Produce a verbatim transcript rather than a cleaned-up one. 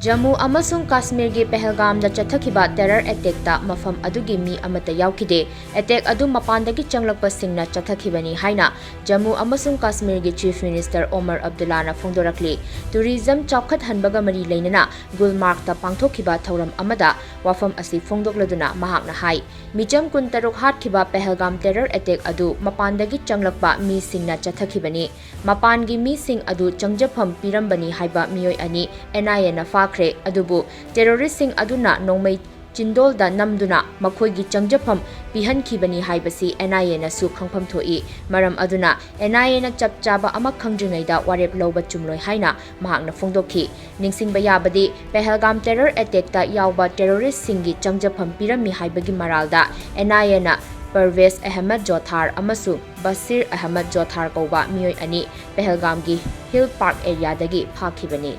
ꯖꯝꯃꯨ ꯑꯃꯁꯨꯡ ꯀꯥꯁꯃꯤꯔꯒꯤ ꯄꯍꯜꯒꯥꯝꯗ ꯆꯠꯊꯈꯤꯕ terror attackꯇ ꯃꯐꯝ ꯑꯗꯨꯒꯤ ꯃꯤ ꯑꯃꯠꯇ ꯌꯥꯎꯈꯤꯗꯦ꯫ Attack ꯑꯗꯨ ꯃꯄꯥꯟꯗꯒꯤ ꯆꯪꯂꯛꯄꯁꯤꯡꯅ ꯆꯠꯊꯈꯤꯕꯅꯤ ꯍꯥꯏꯅ ꯖꯝꯃꯨ ꯑꯃꯁꯨꯡ ꯀꯥꯁꯃꯤꯔꯒꯤ Chief Minister ꯑꯣꯃꯔ ꯑꯕꯗꯨꯜꯂꯥꯅ ꯐꯣꯡꯗꯣꯔꯛꯂꯤ꯫ Tourism ꯆꯥꯎꯈꯠꯍꯟꯕꯒ ꯃꯔꯤ ꯂꯩꯅꯅ ꯒꯨꯜꯃꯥꯔꯒꯇ ꯄꯥꯡꯊꯣꯛꯈꯤꯕ ꯊꯧꯔꯝ ꯑꯃꯗ ꯋꯥꯐꯝ ꯑꯁꯤ ꯐꯣꯡꯗꯣꯛꯂꯗꯨꯅ ꯃꯍꯥꯛꯅ ꯍꯥꯏ, ꯃꯤꯆꯝ ꯀꯨꯟꯇꯔꯨꯛ ꯍꯥꯠꯈꯤꯕ ꯄꯍꯜꯒꯥꯝ terror attack ꯑꯗꯨ ꯃꯄꯥꯟꯗꯒꯤ ꯆꯪꯂꯛꯄ ꯃꯤꯁꯤꯡꯅ ꯆꯠꯊꯈꯤꯕꯅꯤ꯫ ꯃꯄꯥꯟꯒꯤ ꯃꯤꯁꯤꯡ ꯑꯗꯨ ꯆꯪꯖꯐꯝ ꯄꯤꯔꯝꯕꯅꯤ ꯍꯥꯏꯕ ꯃꯤꯑꯣꯏ ꯑꯅꯤ NIAꯅ ꯐꯥꯈ꯭ꯔꯦ, ꯑꯗꯨꯕꯨ terroristꯁꯤꯡ ꯑꯗꯨꯅ ꯅꯣꯡꯃꯩ ꯆꯤꯟꯗꯣꯜꯗ ꯅꯝꯗꯨꯅ ꯃꯈꯣꯏꯒꯤ ꯆꯪꯖꯐꯝ ꯄꯤꯍꯟꯈꯤꯕꯅꯤ ꯍꯥꯏꯕꯁꯤ NIAꯅꯁꯨ ꯈꯪꯐꯝ ꯊꯣꯛꯏ꯫ ꯃꯔꯝ ꯑꯗꯨꯅ NIAꯅ ꯆꯞ ꯆꯥꯕ ꯑꯃ ꯈꯪꯗ꯭ꯔꯤꯉꯩꯗ ꯋꯥꯔꯦꯞ ꯂꯧꯕ ꯆꯨꯝꯂꯣꯏ ꯍꯥꯏꯅ ꯃꯍꯥꯛꯅ ꯐꯣꯡꯗꯣꯛꯈꯤ꯫ ꯅꯤꯡꯁꯤꯡꯕ ꯌꯥꯕꯗꯤ, ꯄꯍꯜꯒꯥꯝ terror attackꯇ ꯌꯥꯎꯕ terroristꯁꯤꯡꯒꯤ ꯆꯪꯖꯐꯝ ꯄꯤꯔꯝꯃꯤ ꯍꯥꯏꯕꯒꯤ ꯃꯔꯥꯜꯗ NIAꯅ ꯄꯔꯚꯦꯖ ꯑꯍꯃꯗ ꯖꯣꯊꯥꯔ ꯑꯃꯁꯨꯡ ꯕꯁꯤꯔ ꯑꯍꯃꯗ ꯖꯣꯊꯥꯔ ꯀꯧꯕ ꯃꯤꯑꯣꯏ ꯑꯅꯤ ꯄꯍꯜꯒꯥꯝꯒꯤ Hill Park areaꯗꯒꯤ ꯐꯥꯈꯤꯕꯅꯤ꯫